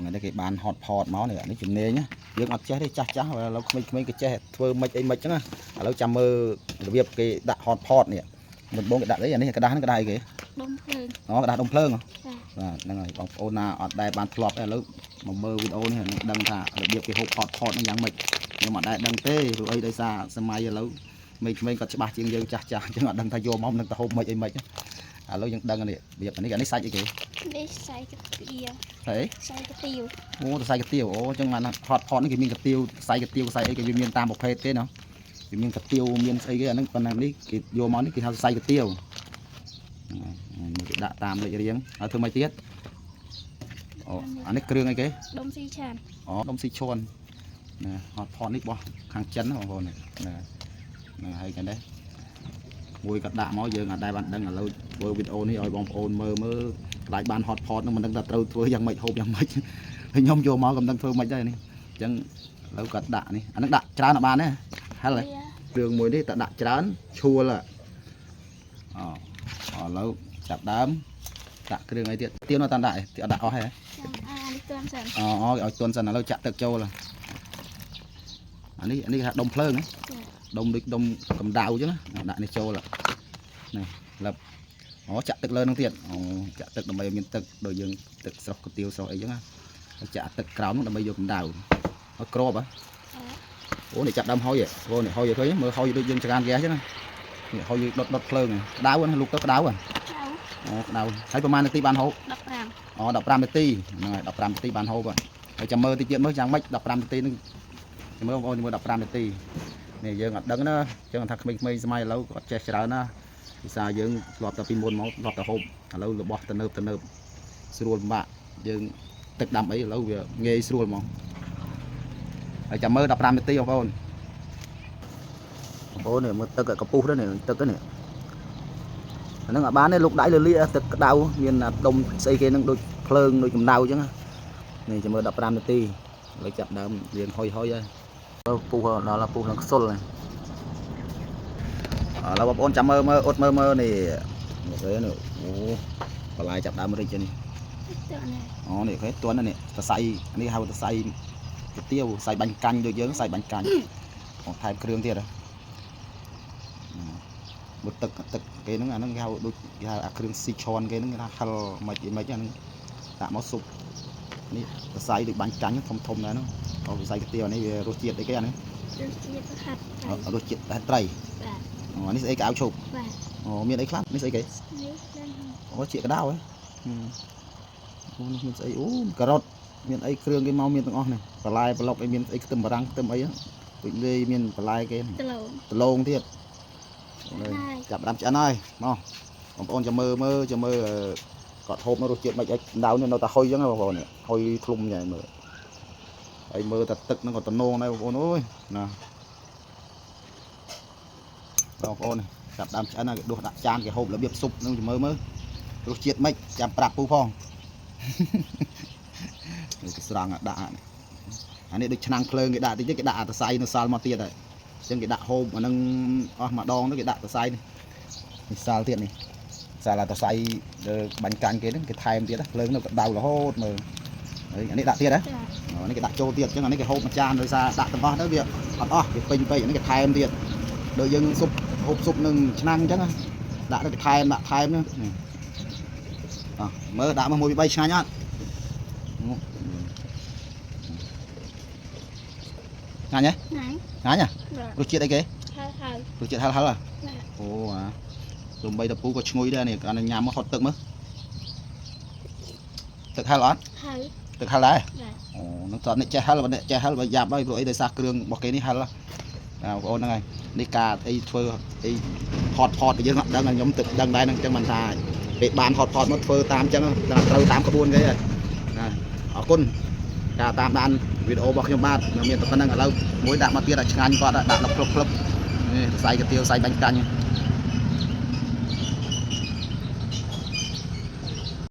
ថ្ងៃនេះគេបាន hot pot មកនេះអានេះជំនាញណាយើងអត់ចេះទេចាស់ចាស់ឥឡូវក្មេងៗគេចេះធ្វើមិនអីមិនចឹងណាឥឡូវចាំមើលរបៀបគេដាក់ hot pot នេះមុនបងគេដាក់អីអានេះក្តាស់ហ្នឹងក្តាស់អីគេ ដុំភ្លើង អូក្តាស់ដុំភ្លើងហ៎ ចា បាទហ្នឹងហើយបងប្អូនណាអត់ដែលបានធ្លាប់ទេឥឡូវមកមើលវីដេអូនេះនឹងដឹងថារបៀបគេហូប hot pot ហ្នឹងយ៉ាងម៉េចខ្ញុំអត់ដែលដឹងទេព្រោះអីដោយសារសម័យឥឡូវក្មេងៗគាត់ច្បាស់ជាងយើងចាស់ចាស់អញ្ចឹងអត់ដឹងថាយកមកនឹងទៅហូបមិនអីមិនឥឡូវយើងដឹងនេះរបៀបនេះអានេះសាច់អីគេ នេះសាច់កាទៀវ ស្អី សាច់កាទៀវ អូទៅសាច់កាទៀវអូអញ្ចឹងបាន hot pot នេះគេមានកាទៀវសាច់កាទៀវសាច់អីគេវាមានតាមប្រភេទគេណោះវាមានកាទៀវមានស្អីគេអាហ្នឹងប៉ុន្តែនេះគេយកមកនេះគេហៅសាច់កាទៀវហ្នឹងហើយគេដាក់តាមលេខរៀងហើយធ្វើម៉េចទៀតអូអានេះគ្រឿងអីគេ ដុំស៊ីឆាន អូដុំស៊ីឈួនណា hot pot នេះបោះខាងចិនណាបងប្អូនណាណាហើយกันដែរមួយក៏ដាក់មកយើងអត់ដែលបានដឹងឥឡូវធ្វើវីដេអូនេះឲ្យបងប្អូនមើលមើលខ្លាចបាន hot pot ហ្នឹងមិនដឹងថាត្រូវធ្វើយ៉ាងម៉េចហូបយ៉ាងម៉េចហើយខ្ញុំយកមកក៏មិនដឹងធ្វើម៉េចដែរនេះអញ្ចឹងឥឡូវគាត់ដាក់នេះអាហ្នឹងដាក់ច្រើនអត់បានទេហិលហ៎ វា គ្រឿងមួយនេះតដាក់ច្រើនឈួលអូឥឡូវចាប់ដើមដាក់គ្រឿងអីទៀតទៀវនៅតាមដាក់អត់ដាក់អស់ហ៎ ចាំអានេះទន់សិន អូឲ្យទន់សិនឥឡូវចាក់ទឹកចូលអានេះអានេះគេថាដុំភ្លើងណា ចា ដុំដូចដុំកម្ដៅអញ្ចឹងណាដាក់នេះចូលនេះលឹបអូចាក់ទឹកលើនឹងទៀតអូចាក់ទឹកដើម្បីឲ្យមានទឹកដូចយើងទឹកស្រុះកាទៀវស្រុះអីចឹងណាហើយចាក់ទឹកក្រោមនោះដើម្បីយកកម្ដៅឲ្យក្របហ៎អូនេះចាក់ដើមហុយអូនេះហុយឲ្យឃើញមើលហុយដូចយើងចង្កានហ្គាសអញ្ចឹងណានេះហុយដុតដុតភ្លើងក្ដៅណាលូកទៅក្ដៅហ៎ ចៅ អូក្ដៅហើយប្រហែលនាទីបានហូប 15 អូ15នាទីហ្នឹងហើយ15នាទីបានហូបហើយចាំមើលតិចទៀតមើលយ៉ាងម៉េច15នាទីហ្នឹងចាំមើលបងប្អូនមើល15នាទីនេះយើងអត់ដឹងណាអញ្ចឹងថាក្មេងៗសម័យឥឡូវគាត់ចេះច្រើនណាភាសាយើងធ្លាប់តែពីមុនមកធ្លាប់តែហូបឥឡូវរបស់ទៅនើបទៅនើបស្រួលពិបាកយើងទឹកដាំអីឥឡូវវាងាយស្រួលហ្មងហើយចាំមើល15នាទីបងប្អូនបងប្អូននេះមើលទឹកកពុះនេះទឹកនេះអាហ្នឹងអត់បានទេលោកដៃលលាទឹកក្តៅមានដុំស្អីគេហ្នឹងដូចភ្លើងដូចកម្ដៅអញ្ចឹងនេះចាំមើល15នាទីឥឡូវចាប់ដើមរៀងហុយហុយហើយពុះដល់ពុះនឹងខ្សុលហើយឥឡូវបងប្អូនចាំមើលមើលអត់មើលមើលនេះនេះឃើញនេះអូបន្លែចាប់ដើមរិចនេះ ទន់ណា អូនេះឃើញទន់នេះសរសៃនេះហៅសរសៃកាទៀវសរសៃបាញ់កាញ់ដូចយើងសរសៃបាញ់កាញ់អូថែមគ្រឿងទៀតហ៎មួយទឹកទឹកគេហ្នឹងអាហ្នឹងគេហៅដូចគេហៅអាគ្រឿងស៊ីឆនគេហ្នឹងគេថាហិលមិនអីមិនអាហ្នឹងដាក់មកស៊ុបនេះសរសៃដូចបាញ់កាញ់ធំធំដែរហ្នឹងអូសរសៃកាទៀវអានេះវារសជាតិអីគេអាហ្នឹង រសជាតិហាត់ រសជាតិត្រី បាទ អូអានេះស្អីកៅឈូក បាទ អូមានអីខ្លះនេះស្អីគេ នេះដឹង អូជាកដៅហ៎អូនេះមានស្អីអូការ៉ុតមានអីគ្រឿងគេមកមានទាំងអស់នេះបន្លែប្លុកអីមានស្អីខ្ទឹមបារាំងខ្ទឹមអីដូចលេមានបន្លែគេ ដឡង ដលងទៀតចាប់ដាំឆ្អិនហើយមកបងប្អូនចាំមើលមើលចាំមើលគាត់ហូបនៅរសជាតិមិនអីដៅនេះនៅតែហុយអញ្ចឹងបងប្អូនហុយធ្លុំញ៉ៃមើលហើយមើលតែទឹកហ្នឹងក៏តំណងដែរបងប្អូនអើយណាបងប្អូនចាប់ដើមឆ្អិនហើយគេដួសដាក់ចានគេហូបរបៀបស៊ុបហ្នឹងចាំមើលមើលរសជាតិមិនចាំប្រាប់ពូផងនេះគេស្រង់ដាក់អានេះដូចឆ្នាំងភ្លើងគេដាក់តិចគេដាក់អាតសៃនៅសល់មកទៀតហើយអញ្ចឹងគេដាក់ហូបអានឹងអស់ម្ដងទៅគេដាក់តសៃនេះនេះសល់ទៀតនេះសល់អាតសៃបាញ់កាញ់គេហ្នឹងគេថែមទៀតភ្លើងនៅក្តៅរហូតមើលហើយអានេះដាក់ទៀតហ៎ ចា អានេះគេដាក់ចូលទៀតអញ្ចឹងអានេះគេហូបមួយចានដោយសារដាក់ទាំងអស់ទៅវាអត់អស់វាពេញពេកអានេះគេថែមទៀតដូចយើងស៊ុបហូបស៊ុបនឹងឆ្នាំងអញ្ចឹងដាក់ទៅគេថែមដាក់ថែមហ្នឹងអោះមើលដាក់មក1 2 3ឆ្ងាញ់អត់ឆ្ងាញ់ហ៎ ណាញ់ ឆ្ងាញ់ហ៎ បាទ រសជាតិអីគេ ហៅហៅ រសជាតិហឹលហឹលហ៎ បាទ អូអាសំបីតពូក៏ឈ្ងុយដែរនេះអាញ៉ាំមកហត់ទឹកមើលទឹកហឹលអត់ ហៅ ទឹកហឹលដែរ បាទ អូនឹងតអ្នកចេះហឹលបើអ្នកចេះហឹលបើយ៉ាប់ហើយព្រោះអីដោយសារគ្រឿងរបស់គេនេះហឹលណាបងប្អូនហ្នឹងហើយនេះការអីធ្វើអីហត់ផតយើងអត់ដឹងខ្ញុំទឹកដឹងដែរហ្នឹងអញ្ចឹងមិនថាពេលបានហត់ផតមកធ្វើតាមអញ្ចឹងត្រូវតាមក្បួនគេហើយណាអរគុណការតាមដានវីដេអូរបស់ខ្ញុំបាទមានតែប៉ុណ្្នឹងឥឡូវមួយដាក់មកទៀតឲ្យឆ្ងាញ់គាត់ដាក់ដល់ក្លឹបក្លឹបនេះសរសៃកាទៀវសរសៃបាញ់កាញ់